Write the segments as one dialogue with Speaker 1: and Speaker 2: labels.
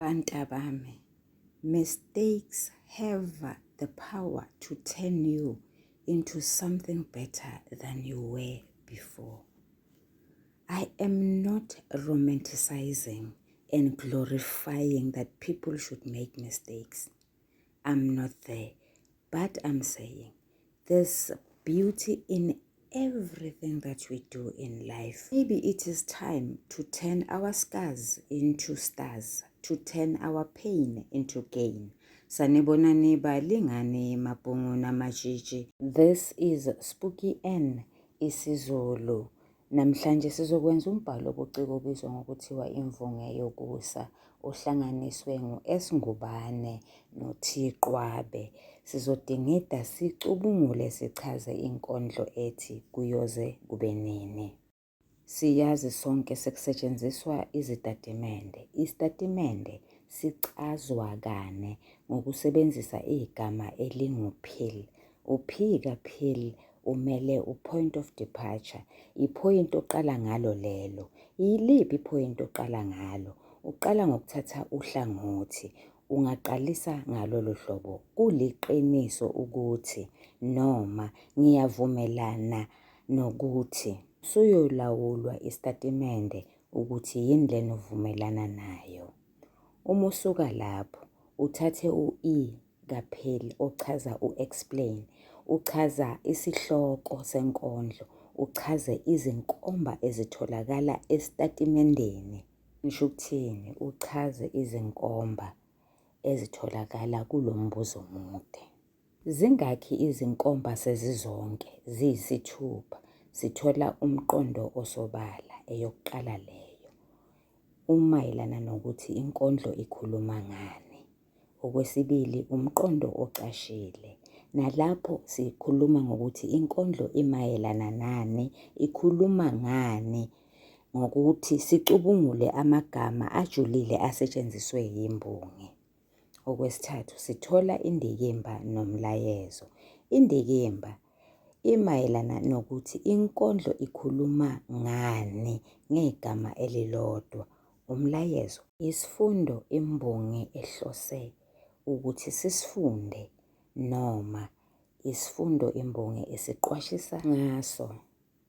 Speaker 1: Bantabami, mistakes have the power to turn you into something better than you were before. I am not romanticizing and glorifying that people should make mistakes. I'm not there. But I'm saying there's beauty in everything that we do in life. Maybe it is time to turn our scars into stars, to turn our pain into gain. Sanibonani balingani mabhungu namatshitshi. This is Spooky N isiZulu. Namhlanje sizokwenza umbhalo obuciko obizwa ngokuthiwa Imvunge Yokusa ohlanganiswe ngu-S Ngubane no-T Qwabe. Sizodingida sicubungule sichaze inkondlo ethi Kuyoze Kube Nini. Siyazi sonke sekusetshenziswa izitatimende. Isitatimende sicazwa kane ngokusebenzisa igama elingu-PIL. U-P ka-PIL umele u-point of departure, iphoyinti oqala ngalo lelo. Yiliphi iphoyinti oqala ngalo? Uqala ngokuthatha uhlangothi. Ungaqalisa ngalolu hlobo, kuliqiniso ukuthi noma ngiyavumelana nokuthi. Usuyolawulwa isitatimende ukuthi yini lena ovumelana nayo. Uma usuka lapho uthathe u-E kaPheli ochaza u-explain, uchaza isihloko senkondlo, uchaze izinkomba ezitholakala esitatimendeni. Ngisho ukuthini? Uchaze izinkomba ezitholakala kulo mbuzo omude. Zingakhi izinkomba sezizonke? Ziyisithupha. Sithola umqondo osobala, eyokuqala leyo. Umayelana nokuthi inkondlo ikhuluma ngani. Okwesibili, umqondo ocashile. Nalapho sikhuluma ngokuthi inkondlo imayelana nani, ikhuluma ngani, ngokuthi sicubungule amagama ajulile asetshenziswe yimbongi. Okwesithathu, sithola indikimba nomlayezo. Indikimba imayelana nokuthi inkondlo ikhuluma ngani ngegama elilodwa. Umlayezo isifundo imbongi ehlose ukuthi sisifunde noma isifundo imbongi esiqwashisa ngaso.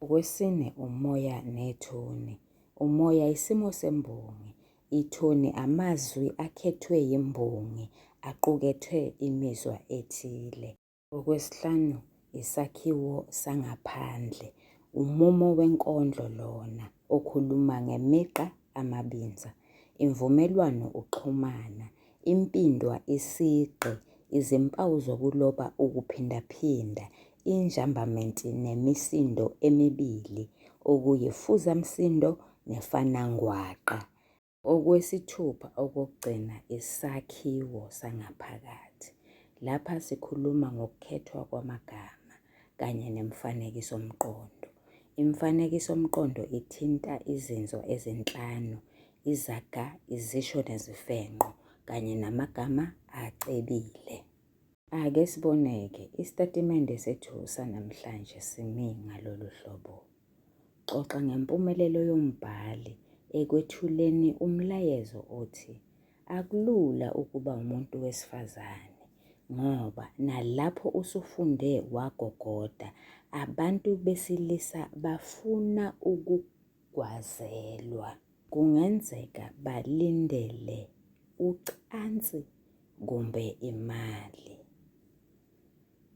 Speaker 1: Okwesine, umoya nethoni. Umoya isimo sembongi. Ithoni amazwi akhethwe yimbongi aqukethe imizwa ethile. Okwesihlanu, isakhiwo sangaphandle. Umumo wenkondlo lona okhuluma ngemigqa amabinza, imvumelwano uxhumana, impindwa isigqi, izimpawu zokuloba ukuphindaphinda, injambamenti nemisindo emibili okuyifuzamsindo nefanangwaqa. Okwesithupha okokugcina isakhiwo sangaphakathi. Lapha sikhuluma ngokukhethwa kwamagama kanye nemifanekisomqondo. Imifanekisomqondo ithinta izinzwa ezinhlanu, izaga, izisho nezifenqo kanye namagama acebile. Ake sibone-ke, isitatimende sethu sanamhlanje simi ngalolu hlobo. Xoxa ngempumelelo yombhali ekwethuleni umlayezo othi akulula ukuba umuntu wesifazane ngoba nalapho usufunde wagogoda abantu besilisa bafuna ukugwazelwa. Kungenzeka balindele ucansi kumbe imali.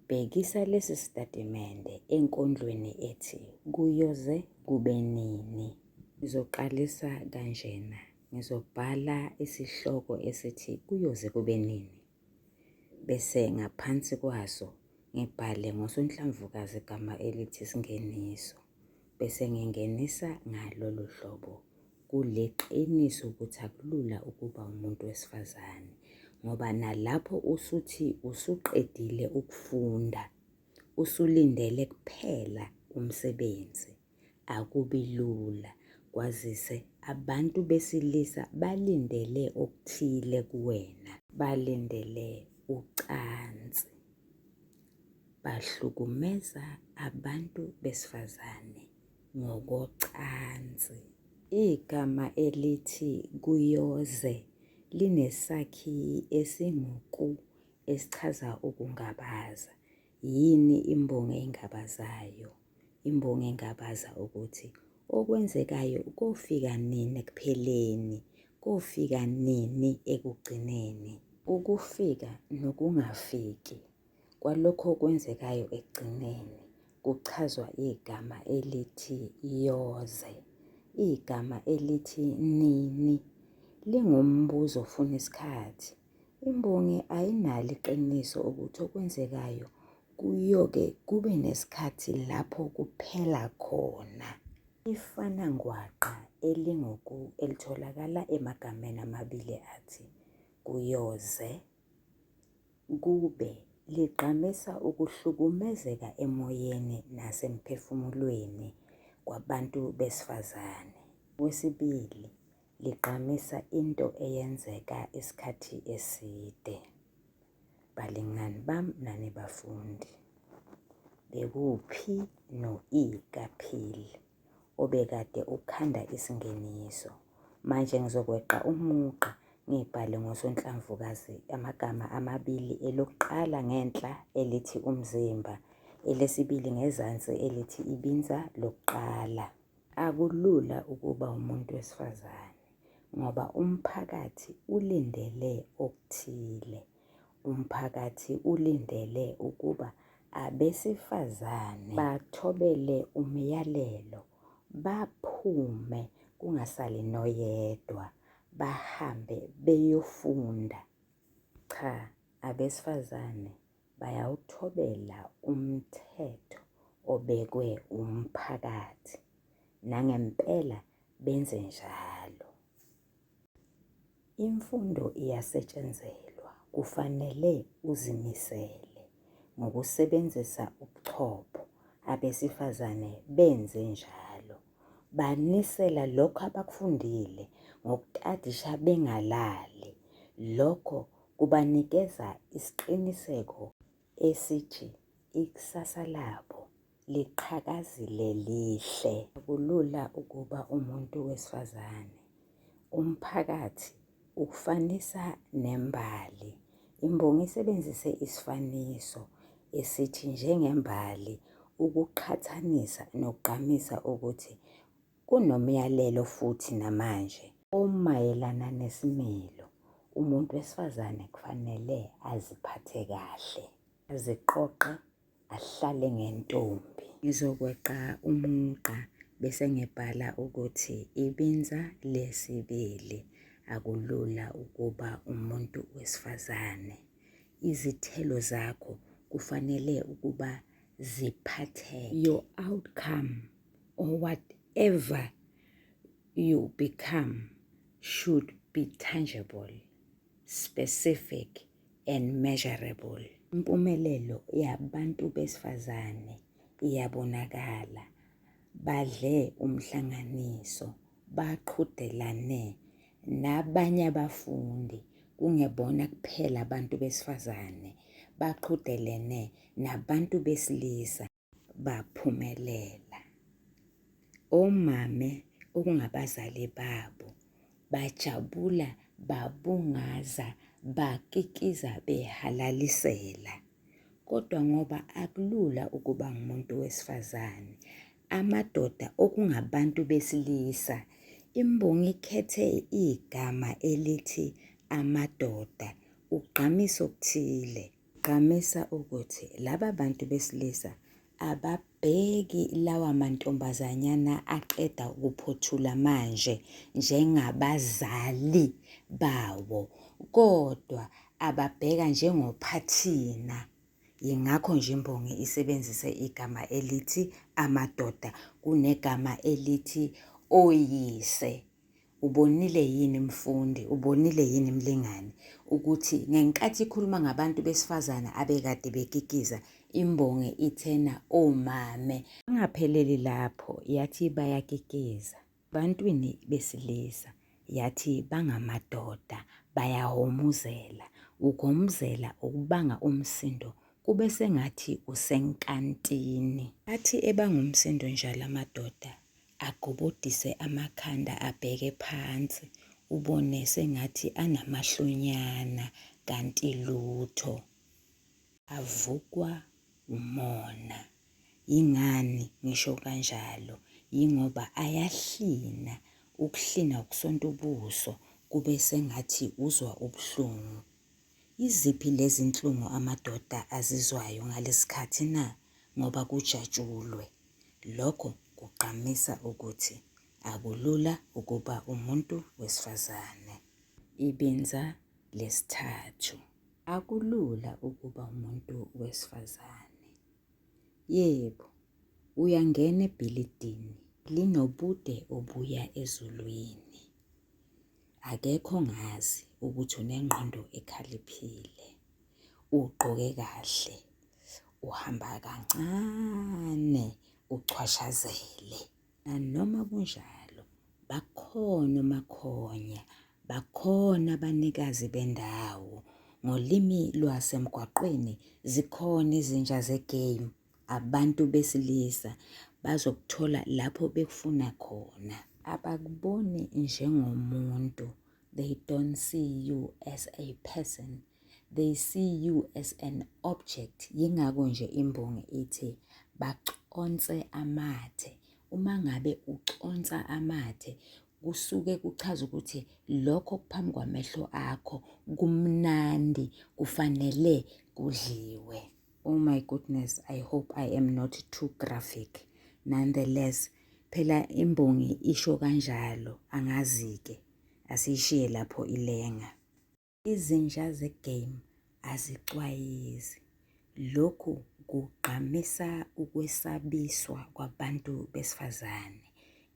Speaker 1: Bhekisa lesi sitatimende enkondlweni ethi Kuyoze Kube Nini. Ngizoqalisa kanjena, ngizobhala isihloko esithi Kuyoze Kube Nini, bese ngaphansi kwaso ngibhale ngosonhlamvukazi igama elithi isingeniso, bese ngingenisa ngalolu hlobo. Kuliqiniso ukuthi akulula ukuba umuntu wesifazane ngoba nalapho usuthi usuqedile ukufunda, usulindele kuphela umsebenzi, akubi lula. Kwazise abantu besilisa balindele okuthile kuwena, balindele ucansi. Bahlukumeza abantu besifazane ngokocansi. Igama elithi kuyoze Linesakhi esingu-ku esichaza ukungabaza. Yini imbongi eyingabazayo? Imbongi engabaza ukuthi okwenzekayo kofika nini ekupheleni, kofika nini ekugcineni. Ukufika nokungafiki kwalokho okwenzekayo ekugcineni kuchazwa igama elithi yoze. Igama elithi nini lingumbuzo ofuna isikhathi. Imbongi ayinalo iqiniso ukuthi okwenzekayo kuyoke kube nesikhathi lapho kuphela khona. Ifanangwaqa elinguku elitholakala emagameni amabili athi kuyoze kube ligqamisa ukuhlukumezeka emoyeni nasemphefumulweni kwabantu besifazane. Okwesibili, ligqamisa into eyenzeka isikhathi eside. Balingani bami nani bafundi, bekuwu-P no-E kaPhil obekade ukhanda isingeniso. Manje ngizokweqa umugqa ngibhale ngosonhlamvukazi amagama amabili elokuqala ngenhla elithi umzimba, elesibili ngezansi elithi ibinza lokuqala. Akulula ukuba umuntu wesifazane ngoba umphakathi ulindele okuthile. Umphakathi ulindele ukuba abesifazane bathobele umyalelo, baphume kungasali noyedwa, bahambe beyofunda. Cha, abesifazane bayawuthobela umthetho obekwe umphakathi. Nangempela benze njalo. Imfundo iyasetshenzelwa, kufanele uzimisele ngokusebenzisa ubuchopho. Abesifazane benze njalo. Banisela lokho abakufundile ngokutadisha bengalali. Lokho kubanikeza isiqiniseko esithi ikusasa labo liqhakazile lihle. Akulula ukuba umuntu wesifazane. Umphakathi ukufanisa nembali. Imbongi isebenzise isifaniso esithi njengembali ukuqhathanisa nokugqamisa ukuthi kunomyalelo futhi namanje omayelana nesimilo. Umuntu wesifazane kufanele aziphathe kahle, aziqoqe ahlale ngentombi. Ngizokweqa umugqa bese ngibhala ukuthi ibinza lesibili. Akulula ukuba umuntu wesifazane. Izithelo zakho kufanele ukuba ziphatheke. Your outcome or whatever you become should be tangible, specific and measurable. Impumelelo yabantu besifazane iyabonakala. Badle umhlanganiso, baqhudelane nabanye abafundi kungebona kuphela abantu besifazane, baqhudelene nabantu besilisa baphumelela. Omame okungabazali babo bajabula babungaza bakikiza behalalisela. Kodwa ngoba akulula ukuba ngumuntu wesifazane, amadoda okungabantu besilisa, imbongi ikhethe igama elithi amadoda ukugqamisa okuthile. Gqamisa ukuthi laba bantu besilisa ababheki lawa mantombazanyana aqeda ukuphothula manje njengabazali bawo kodwa ababheka njengophathina. Yingakho nje imbongi isebenzise igama elithi amadoda kunegama elithi oyise. Ubonile yini mfundi, ubonile yini mlingani ukuthi ngenkathi ikhuluma ngabantu besifazane abekade bekikiza, imbongi ithena omame. Angapheleli lapho, yathi bayakikiza. Bantwini besilisa, yathi bangamadoda, bayahhomuzela. Ukuhhomuzela ukubanga umsindo kube sengathi usenkantini. Athi ebanga umsindo njalo amadoda, agobodise amakhanda abheke phansi. ubone sengathi anamahlonyana kanti lutho. Avukwa umona. Yingani ngisho kanjalo? Yingoba ayahlina, ukuhlina ukusonta ubuso kube sengathi uzwa ubuhlungu. Yiziphi lezi nhlungu amadoda azizwayo ngalesikhathi na? Ngoba kujatshulwe. Lokho kugqamisa ukuthi akulula ukuba umuntu wesifazane. Ibinza lesithathu. Akulula ukuba umuntu wesifazane. Yebo, uyangena ebhilidini linobude obuya ezulwini. Akekho ongazi ukuthi unengqondo ekhaliphile. Ugqoke kahle, uhamba kancane, uchwashazele. Nanoma kunjalo, bakhona omakhonya, bakhona abanikazi bendawo. Ngolimi lwasemgwaqweni zikhona izinja ze-game. Abantu besilisa bazokuthola lapho bekufuna khona. Abakuboni njengomuntu, they don't see you as a person, they see you as an object. Yingakho nje imbongi ithi baconse amathe. Uma ngabe uconsa amathe kusuke kuchaza ukuthi lokho okuphambi kwamehlo akho kumnandi kufanele kudliwe. Oh my goodness, I hope I am not too graphic. Nonetheless, phela imbongi isho kanjalo, angazi-ke. Asiyishiye lapho ilenga. Izinja ze-game azicwayizi. Lokhu kugqamisa ukwesabiswa kwabantu besifazane.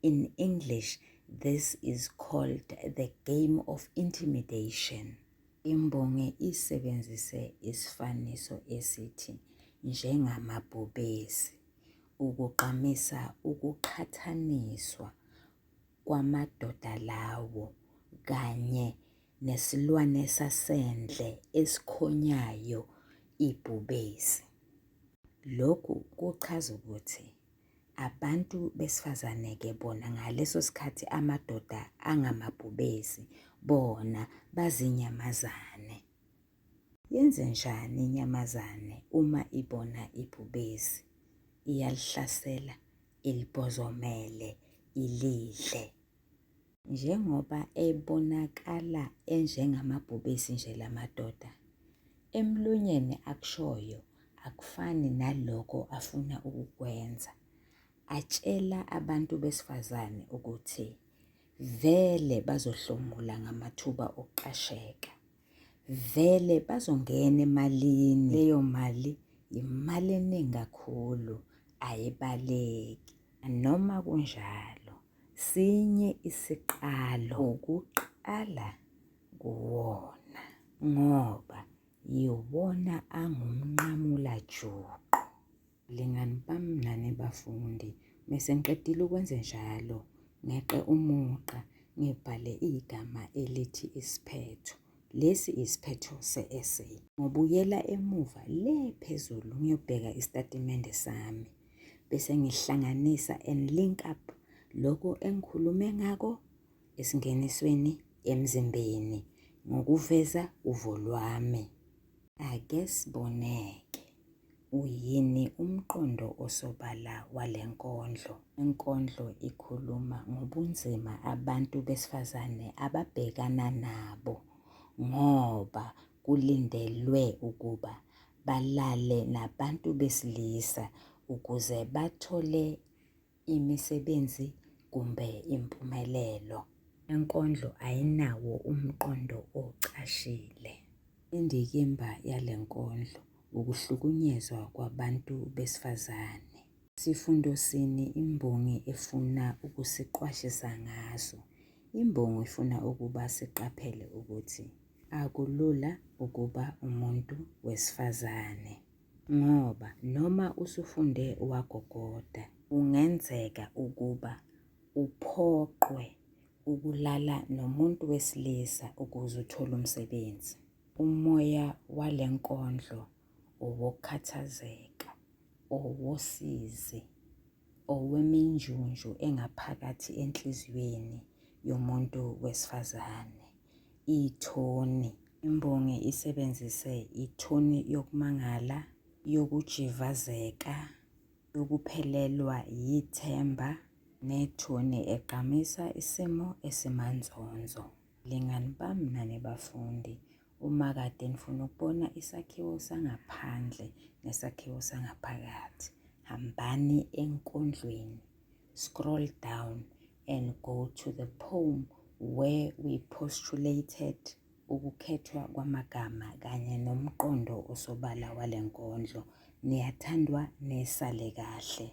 Speaker 1: In English, this is called the game of intimidation. Imbongi isebenzise isifaniso esithi njengamabhubesi ukugqamisa ukuqhathaniswa kwamadoda lawo kanye nesilwane sasendle esikhonyayo ibhubesi. Lokhu kuchaza ukuthi Abantu besifazane-ke bona ngaleso sikhathi amadoda angamabhubesi, bona bazinyamazane. Yenzenjani inyamazane uma ibona ibhubesi? Iyalihlasela, ilibhozomele, ilidle. Njengoba ebonakala enjengamabhubesi nje la madoda, emlonyeni akushoyo akufani naloko afuna ukukwenza. Atshela abantu besifazane ukuthi vele bazohlomula ngamathuba okuqasheka. Vele bazongena emalini, leyo mali yimali eningi kakhulu, ayibaleki. Noma kunjalo, Sinye isiqalo ukuqala kuwona ngoba yiwona angumnqamulajuqu. Lingani bami nani bafundi, mese ngiqedile ukwenze njalo, ngeqe umugqa ngibhale igama elithi isiphetho. Lesi isiphetho se-essay. Ngobuyela emuva le phezulu ngiyobheka isitatimende sami. Bese ngihlanganisa and link up lokho engikhulume ngako esingenisweni emzimbeni ngokuveza uvo lwami. Ake siboneke, uyini umqondo osobala wale nkondlo? Inkondlo ikhuluma ngobunzima abantu besifazane ababhekana nabo ngoba kulindelwe ukuba balale nabantu besilisa ukuze bathole imisebenzi kumbe impumelelo. Inkondlo ayinawo umqondo ocashile. Indikimba yale nkondlo ukuhlukunyezwa kwabantu besifazane. Sifundo sini imbongi efuna ukusiqwashisa ngaso? Imbongi ifuna ukuba siqaphele ukuthi akulula ukuba umuntu wesifazane ngoba noma usufunde wagogoda, kungenzeka ukuba uphoqwe ukulala nomuntu wesilisa ukuze uthole umsebenzi. Umoya wale nkondlo owokukhathazeka, owosizi, oweminjunju engaphakathi enhliziyweni yomuntu wesifazane. Ithoni. Imbongi isebenzise ithoni yokumangala, yokujivazeka, yokuphelelwa yithemba nethoni egqamisa isimo esimanzonzo. Lingani bami nani bafundi, uma kade nifuna ukubona isakhiwo sangaphandle nesakhiwo sangaphakathi, hambani enkondlweni, scroll down and go to the poem where we postulated ukukhethwa kwamagama kanye nomqondo osobala wale nkondlo. Niyathandwa nisale kahle.